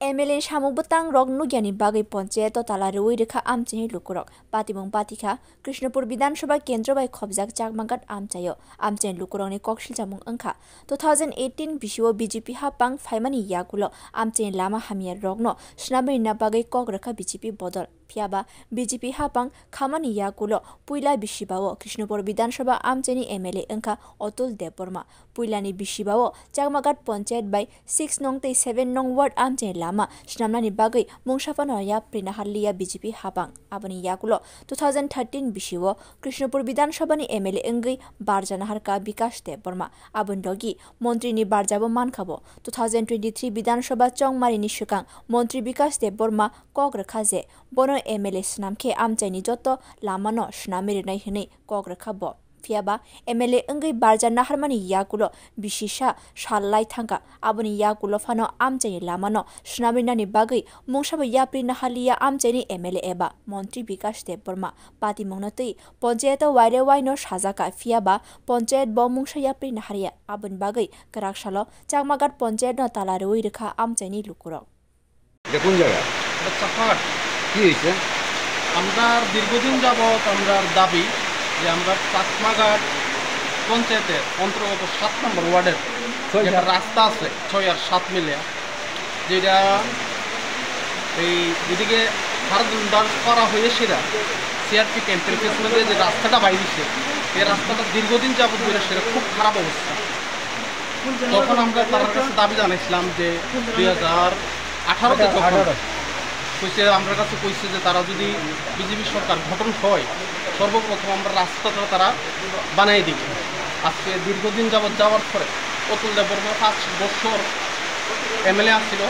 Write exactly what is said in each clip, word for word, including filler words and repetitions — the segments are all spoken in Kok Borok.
M L A ni samung bwtang rok nukyani bagwi ponchayat o tala rwui rwkha amchaini lukurok. Patimung patikha Krishnapur Bidhan Sabha kendro bai khobjak Chakmaghat amchaio. Amchaini lukurokni kok silchamung wngkha two thousand eighteen bisio B J P hapang phaimani yagulo amchaini lama hamya rokno swnamwi rwna bagwi kok rwkha B J P bodol. Phiyaba B J P hapang khamani yagulo puila bisibao Krishnapur Bidhan Sabha amchaini M L A wngkha Atul Debbarma. Puilani bisibao Chakmaghat Ponchayat bai six nong tei seven nong ward amchaini lama swnamnani bagwi mungsa phano yapri naharliya B J P hapang. Aboni yagulo two thousand thirteen bisio Krishnapur Bidhan Sabha ni M L A wngwi barja naharkha Bikash Debbarma. Aboni logi montri ni barjabo mankha bo. Two thousand twenty-three Bidhan Sabha chongmari ni swkang montri Bikash Debbarma kok rwkha je bono M L A swnam khe amchaini joto lamano swnamwi rwnai hwnwi kok rwkha bo. Phiyaba M L A wngwi barja naharmani yagulo bisisa sal lai thangkha, aboni yagulo phano amchaini lamano swnamwi nani bagwi mungsabo yapri naharliya amchaini M L A eba montri Bikash Debbarma. Patimungno twi ponchayato waire waino sajakha, phiyaba ponchayat bo mungsa yapri naharya, aboni bagwi kwrak salo Chakmaghat ponchayatno tala rwui rwkha amchaini lukurok. এটা কোন জায়গা? এটা চাকমাঘাট। কি হয়েছে? আমরা দীর্ঘদিন যাবত আমরার দাবি যে আমরা চাকমাঘাট পঞ্চায়েতের অন্তর্গত সাত নম্বর ওয়ার্ডের ছয় যে একটা আর রাস্তা আছে, ছয় আর সাত মিলে, যেটা এই এদিকে ভারত দাস পাড়া হয়ে সেরা সিআরপি ক্যাম্পের পেছনে দিয়ে যে রাস্তাটা বাইরেছে, এই রাস্তাটা দীর্ঘদিন যাবত ধরে সেটা খুব খারাপ অবস্থা। তখন আমরা তার কাছে দাবি জানাইছিলাম যে দুই হাজার আঠারোতে যখন কইছে, আমরা কাছে কইছে যে তারা যদি বিজেপি সরকার গঠন হয়, সর্বপ্রথম আমরা রাস্তাটা তারা বানিয়ে দিবে। আজকে দীর্ঘদিন যাবত যাওয়ার পরে অতুল দেববর্মা পাঁচ বছর এমএলএ আসছিল,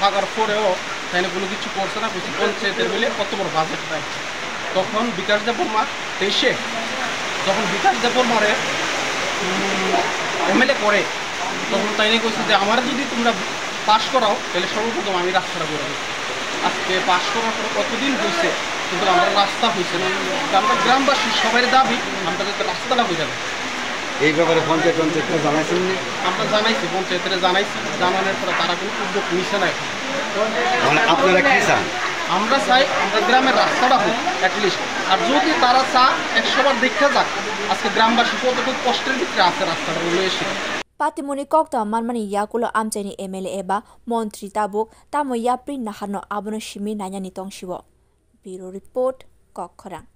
থাকার পরেও তাই না কোনো কিছু করছে না, কইছে পঞ্চায়েতের বলে কত বড় বাজেট নাই। তখন বিকাশ দেববর্মা এসে, যখন বিকাশ দেববর্মারে এমএলএ করে, তখন তাই না কইছে যে আমার যদি তোমরা পাশ করাও, তাহলে সর্বপ্রথম আমি রাস্তাটা করে দেবো। আজকে পাশ করার পর কতদিন হয়েছে, কিন্তু আমরা রাস্তা হয়েছে না। তো আমরা গ্রামবাসী সবাই দাবি, আমরা যাতে রাস্তাটা হয়ে যাবে। এই ব্যাপারে পঞ্চায়েত পঞ্চায়েতকে জানাইছেন নি? আমরা জানাইছি, পঞ্চায়েতরে জানাইছি, জানানোর পরে তারা কোনো উদ্যোগ নিছে না এখন। মানে আপনারা কি চান? আমরা চাই আমরা গ্রামের রাস্তাটা হোক অ্যাটলিস্ট। আর যদি তারা চা একশো বার দেখতে যাক, আজকে গ্রামবাসী কতটুকু কষ্টের ভিতরে আছে রাস্তাটা হলো এসে। Patimungni koktwma manmani yagulo amchaini M L A eba montri tabuk tamo yapri naharno abono simi nainani tongsiwo. Bureau Report, Kokkhorang.